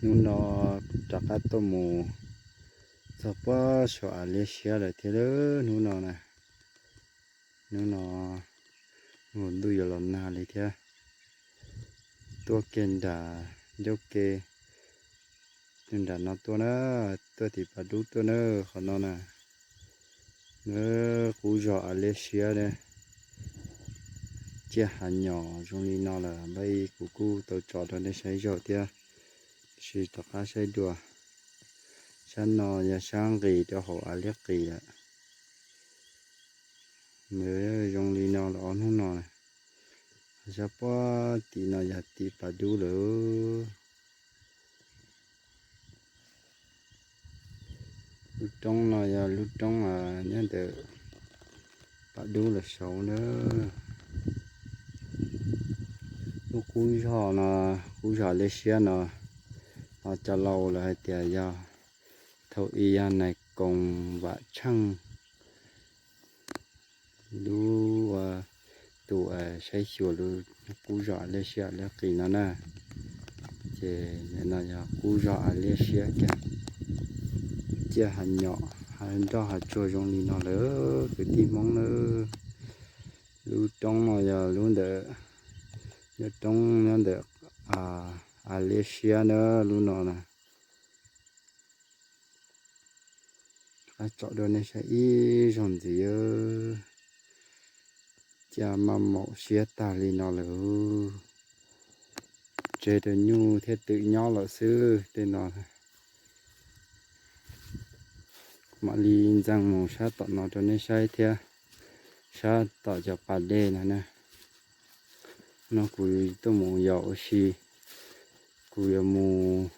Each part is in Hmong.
Hnub no rov qab tuaj mus txog puag saum av liab siab lawm thiab lawm hnub no na. Hnub no ntuj yuav los nag li thiab. Tuaj kiag nram ncauj ke, nram no tuaj na, tuaj tim pas dub tuaj na, qhov no na. Qub zog av liab siab ne, ciaj hav nyom zoo li no lawm npaj kuv kuj tau tso rau nej saib zog thiab. Tab sis rov qab saib dua, sab no yog sab nqis rau hauv av liab qis lawm. Nws zoo li no lawm ob hnub no. Sab puag tim no yog tim pas dub lawm. Lub roob no yog lub roob nyob ntawm pas dub lawm saud na. Lub qub zog no, qub zog liab siab no, no cov laus lawv hais tias yog thaum i yog nais koos vam tsheej lub, tus saib xyuas lub qub zog av liab siab liab qis no na. Ces no yog qub zog av liab siab kiag, ciaj hav nyom hav nroj hav tsuag zoo li no lawm kwv tij Hmoob na. Lub roob no yog lub ntawm, nyob roob nyob ntawm av liab siab na, lub no na. Rov qab tsom rau nej saib ib zaug ntxiv, ciaj maj maum siab tag li no lawm. Tseg rau nyuj thiab twm nyob lawm xwb tej no. Mam li ntxees mus sab tom no rau nej saib thiab, sab tom cov pas dej no na. No kuv tuaj mus yos ua si, kuv yuav mus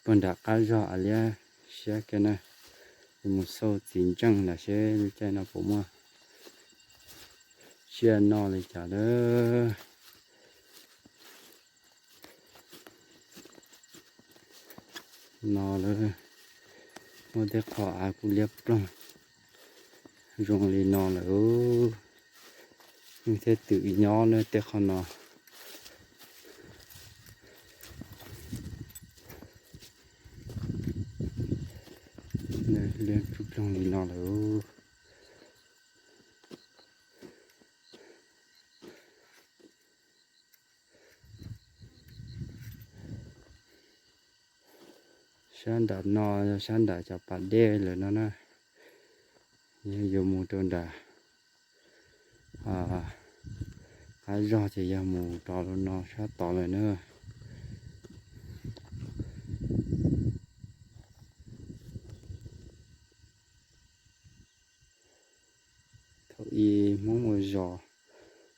puag nram qab zog av liab siab kiag na, yuav mus xauj txiv ntseej ntawd seb lub caij no puas muaj tsiaj noj li cas lawm. No lawm, muaj tej qho av kuj liab ploog zoo li no lawm. Nyuj thiab twm nyob na tej qho no. Liab ploog li no lawm. Sab nram no yog sab nram cov pas dej lawm no na. Yog yuav mus rau nram qab zog ces yog mus rov rau no sab tod lawm na. Thaum i Hmoob ua zos,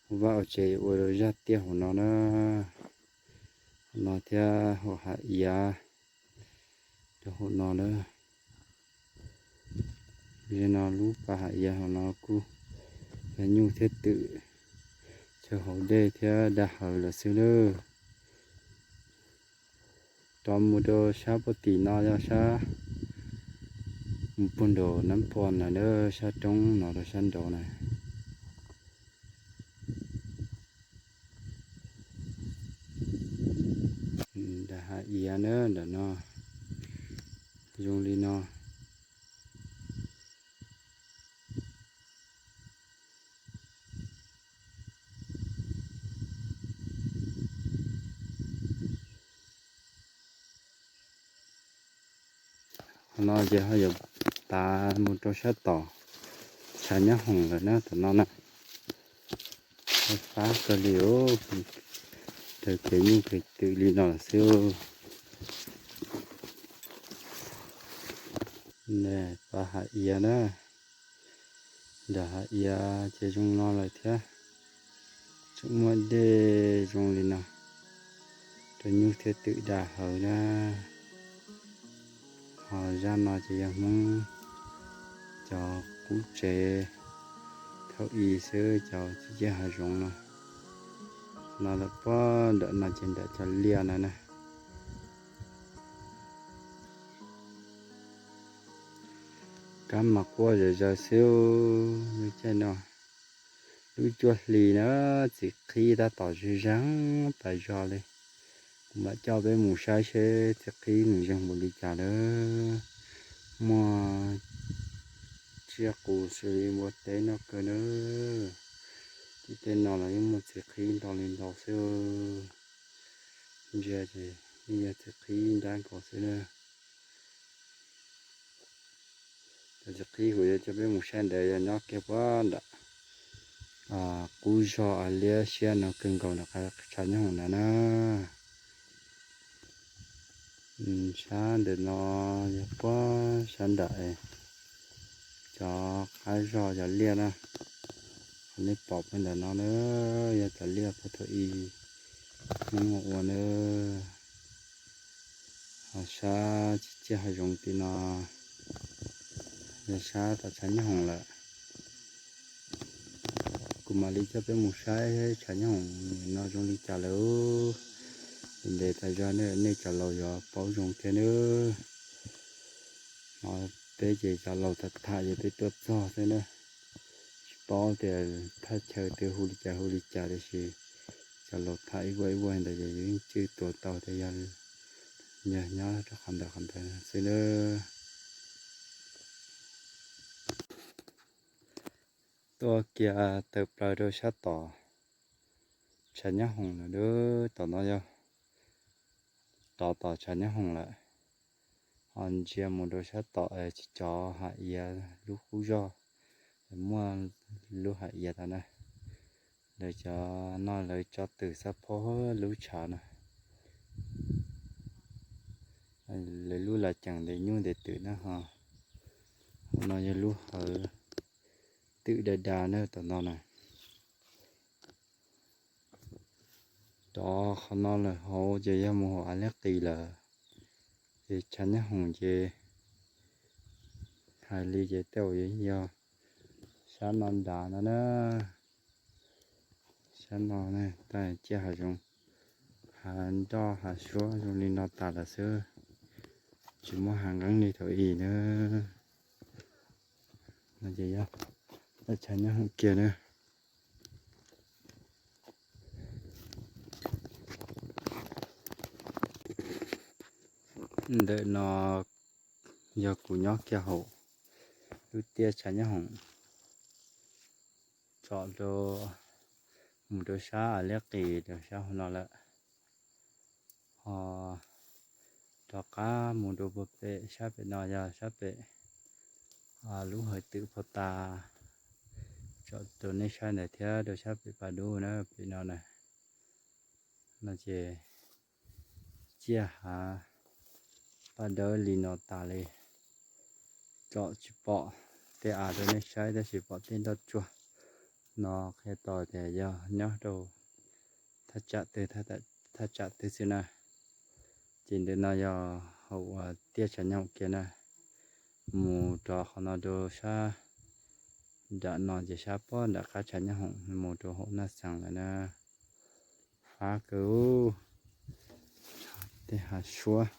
ua vaj ua tsev ua rau zaj tiaj hauv no na. Hauv no thiab hauv hav iav rau hauv no na. Ze no lub pas hav iav hauv no kuj yog nyuj thiab twm, chaw haus dej thiab dag hawv lawm xwb lawm. Rov mus rau sab puag tim no yog sab mus puag nraum Nab Pos na, sab roob no rau sab nraud na. Nram hav iav na nram no zoo li no. Qhov no ces ho yuav tav mus rau sab tom tshav nyab hoom lawm na tom no na. Fab kawg li os, raws kev nyuj kev twm li no xwb. Pas hav iav na, nram hav iav ces zoo no lawm thiab. Tseem muaj dej zoo li no rau nyuj thiab twm dag hawv na. Ho zaj no ces yog Hmoob cov qub tsev thaum i xwb, cov txiv ceg hav zoov no. No lawm puag nram no ces nram cov liaj no na. Kab mas quaj zom zaws xwb lub caij no. Lub cuaj hli na, txiv qhib tab tom zeeg zeeg pas zog li. Kuv mam coj peb mus saib seb txiv qhib nws zoo npaum li cas lawm. Muaj tsiaj qus xws li npua teb noj kawg nawb. Tim tej no los yeej muaj txiv qhib ntau li ntau xwb. Ntsia ces yeej yog txiv qhib nrab nkaus xwb na. Cov txiv qhib kuv yuav coj peb mus saib ntawd yog nyob kiag puag nram qub zog av liab siab no kawg nkaus nram qab tshav nyob hoom ntawd na. Sab ntawm no yog puag sab nram cov qab zog cov liaj na. Qhov nej pom puag ntawm no na yog cov liaj puag thaum ub Hmoob ua na. Ho sab tsis ciaj hav zoov tim no yog sab tom tshav nyob hoom lawm. Kuv mam li coj peb mus saib tshav nyob hoom no zoo li cas lawm. Ntev tas zog nej cov laus yuav paub zoo thiab nawb. Ho peb ces cov laus tham tham ces peb tuaj txog xwb na. Tsis paub tias thaj chaw twg hu li cas hu li cas tiam sis cov laus tham ib vuag ib vuag ntawd ces yus yeej cwj tuav tau tias yog, yog nyob rau qhov ntawd qhov ntawd xwb nawb. Tuaj kiag tawm plaws rau sab tom tshav nyob hoom lawm, tom no yog rov tom tshav nyob hoom lawm. Ho ntsia mus rau sab tom tsis cov hav iav lub qub zog, muaj lub hav iav tom na. Lawv cov no lawv tso twm xab phob lub tshav no. Lawv lub las cees ntev nyuj ntev twm na ho. Hauv no yog lub hawv twm da da na tom no na. Rov qhov no lawm hauv ces yog mus hauv av liab qis lawm. Ces tshav nyob hoom ces hais li ces tej zaum yog sab no nrad no na. Sab no na, tag ciaj hav zoov, hav nroj hav suab zoo li no tas lawm xwb, tsis muaj hav nqeeb li thaum ub na. No ces yog tshav nyob hoom kiag na. Ntawm no yog kuv nyob kiag hauv lub tiaj tshav nyob hoom, tsom rau mus rau sab av liab qis rau sab hauv no lawm. Ho rov qab mus rau puag pem sab pem no yog sab pem lub hawv twm puag ta, tsom rau nej saib ntawd thiab rau sab pem pas dub na pem no na. No ces ciaj hav paj dawb li no tas li, tsom tsis pom tej av rau nej saib tab sis pom tej nroj tsuag no qhia tau tias yog nyob rau thaj tsam twg, thaj tsam twg xwb na. Ces ntawm no yog hauv uas tiaj tshav nyob hoom kiag na. Mus rov qhov no rau sab nram no ces sab pob nram qab tshav nyob hoom mus rau hauv Naj Xees lawm na. Fab kawg, tej hav suab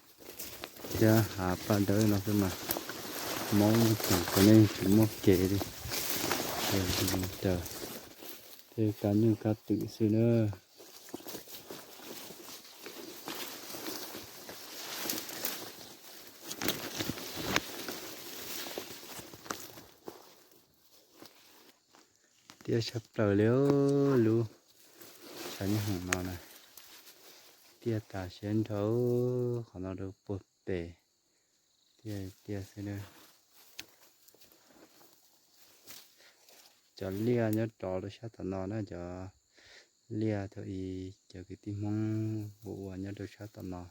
thiab hav paj dawb no xwb mas, Hmoob tseem kom nej tsis muaj kev li, ces mus raws tej kab nyuj kab twm xwb na. Tiaj tshaj plaws li lub tshav nyob hoom no na. Tiaj tas siab nrho, qhov no rau puag pem tiaj tiaj xwb na. Cov liaj nyob rov rau sab tom no na, cov liaj thaum ub cov kwv tij Hmoob ua ua nyob rau sab tom no.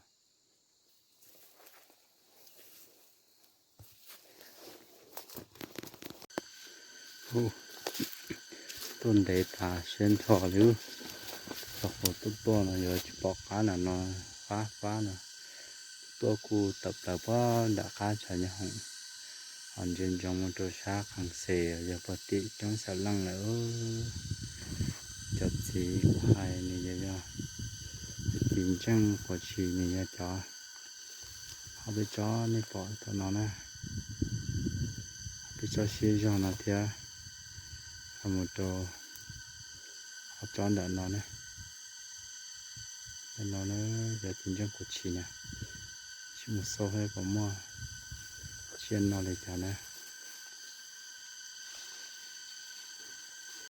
Tuaj ntev tas siab nrho li. Txog qhov tuaj tuaj no yuav tsis pom qab nram no, qab fab no. Tuaj kuj tawm plaws puag nram qab tshav nyob hoom, ho ntsia ntsoov mus rau sab qhee xes yog puag tim roob Xav Leej lawm. Cov txiv kuv hais nws yog, yog txiv ntseej quav tshis, nws yog cov ho peb tsob nej pom tom no na, ho peb tsob siab zog no thiab, ho mus rau ho tsob nram no na. No na, cov txiv ntseej kuv tshis na, sim mus xauj saib puas muaj tsiaj no li cas na.